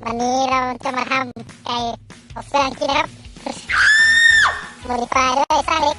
ວັນນີ້ເຮົາຈະມາທຳໄກ່ອົບເຟືອງກິນນະຄັບ ໂມດີຟາຍດ້ວຍຊ່າງເຫຼັກ.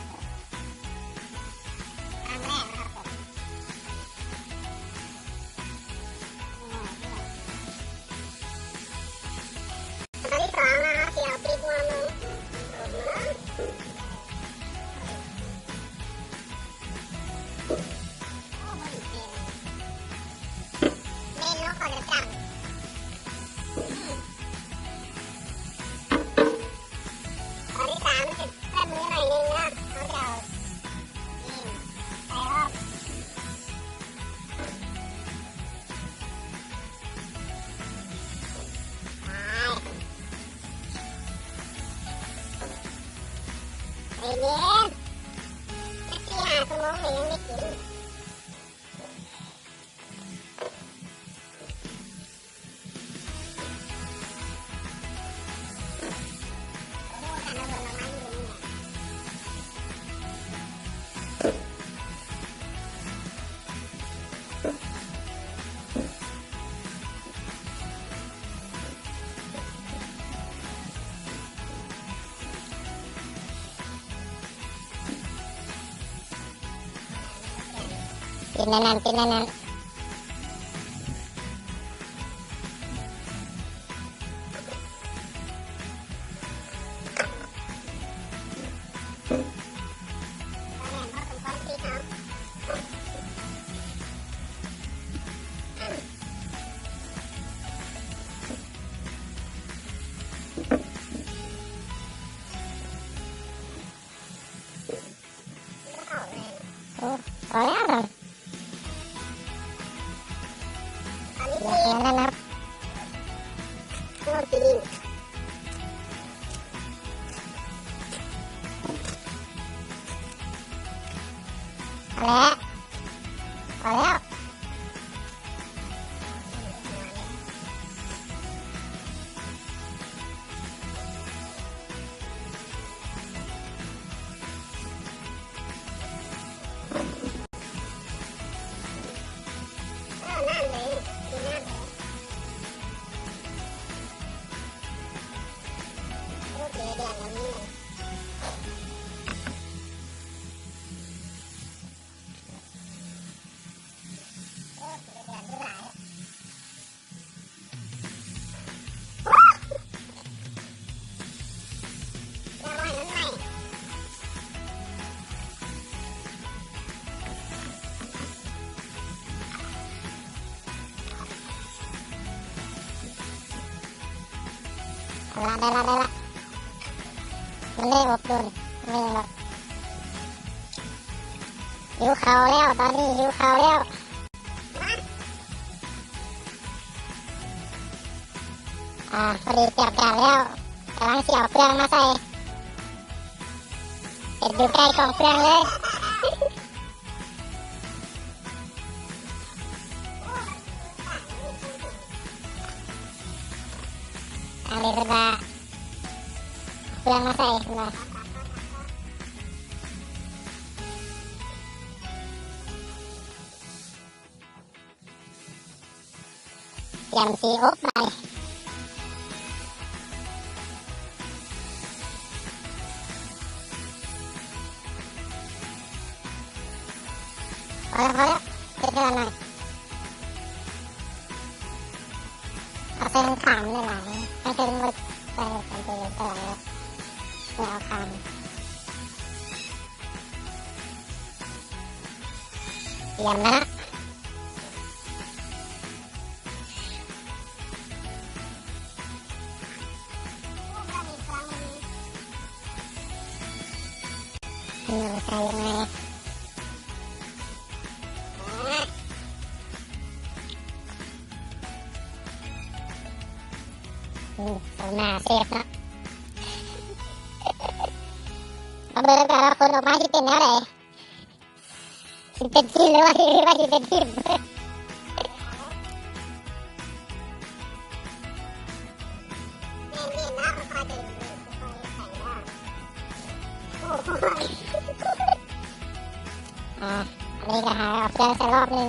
ໃຈເຢັນ ຈັກສີ່ຫ້າຊົ່ວໂມງແລ້ວຍັງໄດ້ກິນ. ກິນແນ່ນໆ ກິນແນ່ນໆ. ໂອ້ ພໍແລ້ວນະ ພໍແລ້ວນະ ພໍແລ້ວ ພໍແລ້ວ. ໄດ້ລະ ໄດ້ລະ ໄດ້ລະ ມັນໄດ້ອົບດົນ ແມ່ນບໍ່? ຫິວເຂົ້າແລ້ວ ຕອນນີ້ຫິວເຂົ້າແລ້ວ. ອາ ພໍດີຈັບຈານແລ້ວ ກຳລັງຊິເອົາເຟືອງມາໃສ່ ເຮັດຢູ່ໃກ້ກອງເຟືອງເລີຍ. ອັນນີ້ເພິ່ນວ່າເຟືອງມາໃສ່ເພິ່ນວ່າ. ກຽມຊິອົບບາດນີ້ ພໍແລ້ວ ພໍແລ້ວ ເຮັດເທື່ອໜ້ອຍ ເອົາໃສ່ຂ້າງໆ ຫຼາຍໆ ໃຫ້ເທິງໝົດ ໃສ່ເປັນຕົວເລີຍ ເອົາຂ້າງ ກຽມແລ້ວ. ນີ້ເອົາໃສ່ຍັງໄງ ອືມ ເອົາໜ້າເຊຟເນາະ ມາເບິ່ງນຳກັນວ່າຜົນອອກມາຊິເປັນແນວໃດ. ຊິເປັນຈີນ ຫຼືວ່າ ຫຼືວ່າຊິເປັນທີມ ອາ ອັນນີ້ກໍຫາເອົາເຄື່ອງໃສ່ລອບໜຶ່ງ.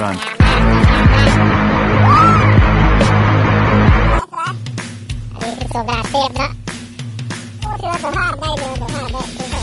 Run. ອັນນີ້ຄືໂຊບາເຊບເນາະ. ໂອ້ ຖືວ່າສະພາບໄດ້ເດີ ສະພາບໄດ້ ຖືວ່າ